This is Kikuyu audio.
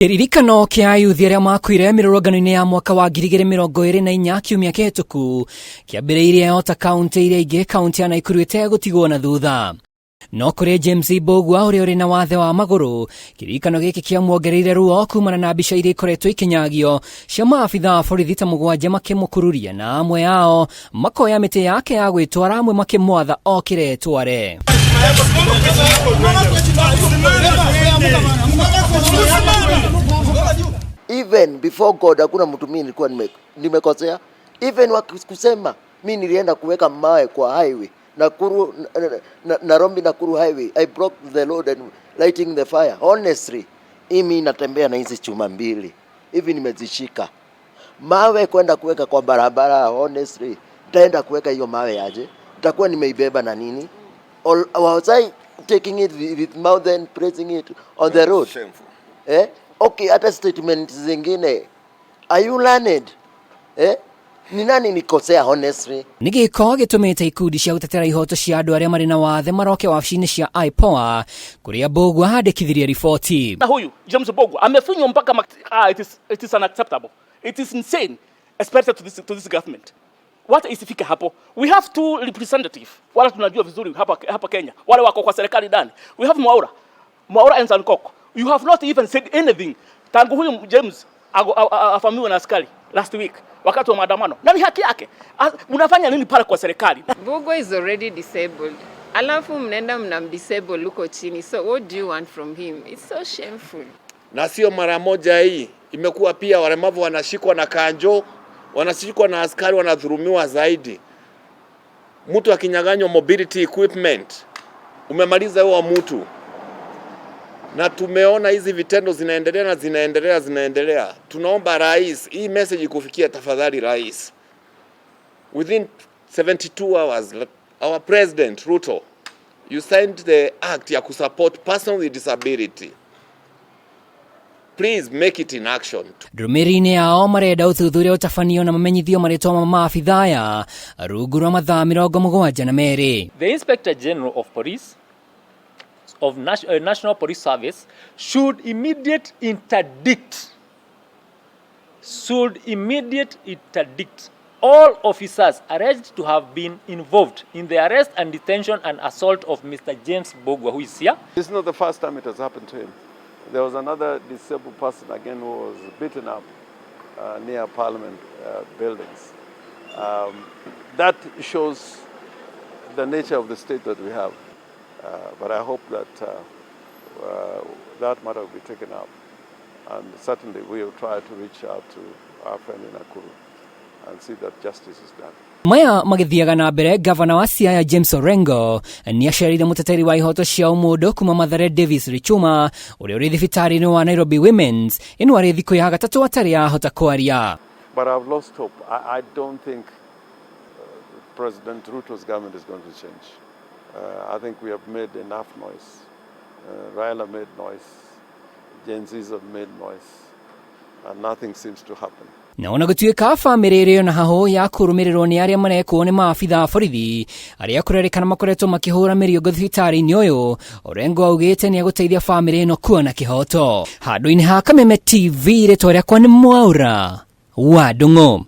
Kĩririkano kĩa ayuthi arĩa makuire mĩrũrũngano-inĩ ya mwaka wa 2024 kiumia kĩhĩtũku kĩambĩrĩirie o ta kaunti iria ingĩ, kaunti ya Naikuru ĩtegũtigwo na thutha. No kũrĩ James Mbũgua ũrĩa ũrĩ na wathe wa magũrũ, kĩririkano gĩkĩ kĩamuongereire ruo kumana na mbica iria ikoretwo ikĩnyagio cia maabitha a borithi ta 7 makĩmũkururia na amwe ao makoya mĩtĩ yake ya gwĩtwara, amwe makĩmwatha okĩre etware. Even before God hakuna mtu mimi nilikuwa nimekosea. Even wakikusema mimi nilienda kuweka mawe kwa highway Nakuru, Nairobi Nakuru highway, I broke the road and lighting the fire. Honestly, mimi natembea na hizi chuma mbili hivi nimezishika mawe kwenda kuweka kwa barabara. Honestly, nitaenda kuweka hiyo mawe aje? Nitakuwa nimeibeba na nini? Or was I taking it with mouth and pressing it on the road? Shameful. Eh? Okay, hata statement zingine, are you learned? Eh? Ni nani nikosea honestly? Nĩ gĩko gĩtũmĩte ikundi cia gũtetera ihoto cia andũ arĩa marĩ na wathe maroke wabici-inĩ cia IPOA kũrĩa Mbũgua andĩkithirie riboti. Na huyu James Mbugua amefinywa mpaka it is unacceptable. It is insane, especially to this government. Wacha isifike hapo. We have two representative. Wala tunajua vizuri hapa Kenya. Wale wako kwa serikali ndani. We have Mwaura. Mwaura and Sankok. You have not even said anything. Tangu huyu James afamiwe na askari last week wakati wa maandamano. Na ni haki yake. Mnafanya nini pale kwa serikali? Mbugua is already disabled. Alafu mnaenda mnamdisable huko chini. So what do you want from him? It's so shameful. Na sio mara moja hii, imekuwa pia walemavu wanashikwa na kanjo, wanashikwa na askari, wanadhulumiwa zaidi. Mtu akinyang'anywa mobility equipment, umemaliza huo mtu. Na tumeona hizi vitendo zinaendelea na zinaendelea zinaendelea. Tunaomba rais, hii message ikufikia tafadhali rais, within 72 hours, our president Ruto, you signed the act ya kusupport person with disability. Please make it in action. Ndũmĩrĩri-inĩ yao marenda ũthuthuria ũtabanio na mamenyithio marĩtwa ma maabitha aya rungu rwa mathaa 72. The Inspector General of Police of National Police Service should immediate interdict all officers alleged to have been involved in the arrest and detention and assault of Mr. James Mbugua, who is here. This is not the first time it has happened to him. There was another disabled person again who was beaten up near Parliament buildings. That shows the nature of the state that we have. But I hope that that matter will be taken up. And certainly we will try to reach out to our friend in Nakuru and see that justice is done. Maya magĩthiaga na mbere, gavana wa Siaya James Orengo nĩ acerire mũteteri wa ihoto cia ũmũndũ kuma Mathare Davis Richuma ũrĩa ũrĩ thibitarĩ-inĩ wa Nairobi Women's ĩno arĩ thikũ ya gatatũ atarĩ ahota kwaria. But I've lost hope. I don't think President Ruto's government is going to change. I think we have made enough noise. Raila made noise. Gen Zs have made noise. And nothing seems to happen. Na ona gũtuĩka bamĩrĩ ĩrĩ na hahũ ya kũrũmĩrĩrwo nĩ arĩa marekwo nĩ maabitha a borithi arĩa kũrerĩkana makoretwo makĩhũra mĩriũngũ thibitarĩ-inĩ ũyũ, Orengo augĩte nĩ egũteithia bamĩrĩ ĩno kuona kĩhoto. Handũ-inĩ ha Kameme TV, rĩtwa rĩakwa nĩ Mwaura wa Ndung'u.